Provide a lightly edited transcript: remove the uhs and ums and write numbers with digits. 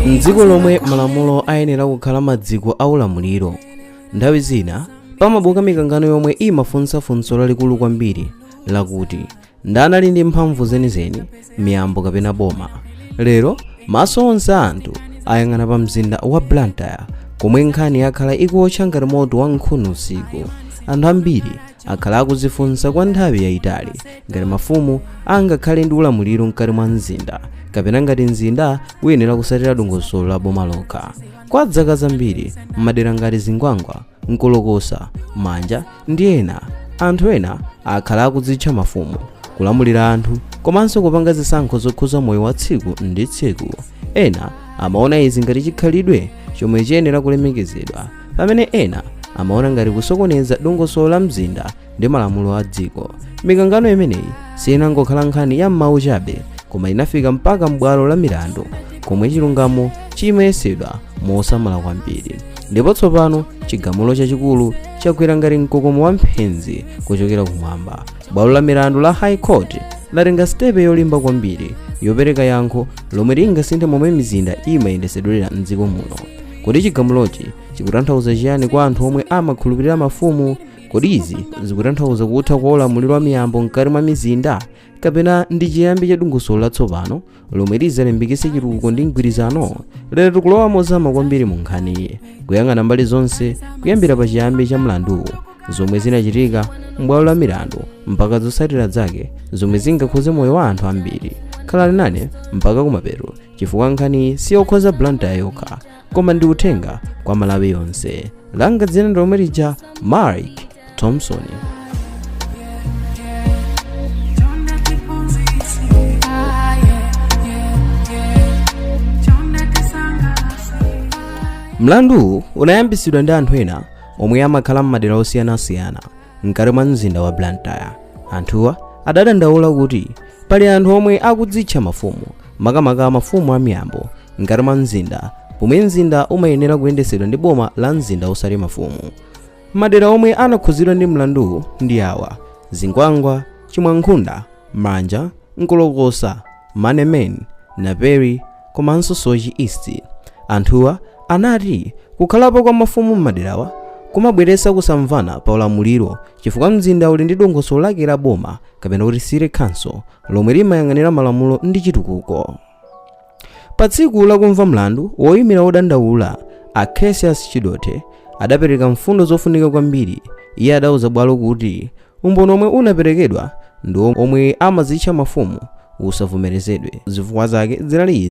Mdziko lomwe malamulo ayenera kukhala maziko a ulamuliro, nthawi zina pamabuka mikangano yomwe imafunsa funso lalikulu kwambiri lakuti ndani ali ndi mphamvu zenizeni, miyambo kapena boma? Lero maso onse a anthu ayang'ana pa mzinda wa Blantyre, komwe nkhani yakhala ikuwotcha ngati moto wa nkhuni usiku. Anthu ambiri akhala akuzifunsa kwa nthawi yayitali ngati mafumu angakhale ndi ulamuliro mkati mwa mzinda, kapena ngati mzinda uyenera kusatira dongosolo la boma lokha. Kwa zaka zambiri, m'madera ngati Zingwangwa, Nkolokosa, Manja ndi ena, anthu ena akhala akudzitcha mafumu, kulamulira anthu komanso kupanga zisankho zokhuza moyo wa tsiku ndi tsiku. Ena amaona izi ngati chikhalidwe chomwe chiyenera kulemekezedwa, pamene ena amaona ngati kusokoneza dongosolo la mzinda ndi malamulo a dziko. Mikangano imeneyi sinangokhala nkhani ya m'mawu chabe, koma inafika mpaka m'bwalo la milandu, komwe chilungamo chimayesedwa mosamala kwambiri. Ndipo tsopano chigamulo chachikulu chagwera ngati mkokomo wa mphenzi kuchokera kumwamba. Bwalo la milandu la High Court latenga sitepe yolimba kwambiri yopereka yankho lomwe lingasinthe momwe mizinda imayendesedwera mdziko muno. Kodi chigamulochi chikutanthauza chiyani kwa anthu omwe amakhulupirira mafumu? Kodi izi zikutanthauza kutha kwa ulamuliro wa miyambo mkati mwa mizinda, kapena ndi chiyambi cha dongosolo latsopano lomwe lidzalimbikitse chitukuko ndi mgwirizano? Lero tikulowa mozama kwambiri mu nkhaniyi, kuyang'ana mbali zonse, kuyambira pa chiyambi cha mlanduwu, zomwe zinachitika m'bwalo la milandu, mpaka zotsatira zake zomwe zingakhuze moyo wa anthu ambiri. Khalani nane mpaka kumapeto, chifukwa nkhaniyi siyokhuza Blantyre yokha, koma ndi uthenga kwa Malawi yonse. Langa dzina ndi lomwe lija, Mike Thompson. Mlanduwu unayambisidwa ndi anthu ena omwe amakhala m'madera osiyanasiyana mkati mwa mzinda wa Blantyre. Anthuwa adadandaula kuti pali anthu omwe akudzitcha mafumu, makamaka mafumu a miyambo, mkati mwa mzinda, pomwe mzinda umayenera kuyendesedwa ndi boma la mzinda osati mafumu. Madera omwe anakhuzidwa ndi mlanduwu ndi awa: Zingwangwa, Chimwankhunda, Manja, Nkolokosa, Manemen, Naperi komanso Soche East. Anthuwa anati kukhalapo kwa mafumu m'maderawa kumabweretsa kusamvana pa ulamuliro, chifukwa mzinda uli ndi dongosolo lake la boma, kapena kuti City Council, lomwe limayang'anira malamulo ndi chitukuko. Pa tsiku lakumva mlandu, woyimira wodandaula a Cassius Chidothe adapereka mfundo zofunika kwambiri. Iye adauza bwalo kuti umboni omwe unaperekedwa ndi omwe amadzitcha mafumu usavomerezedwe. Zifukwa zake zinali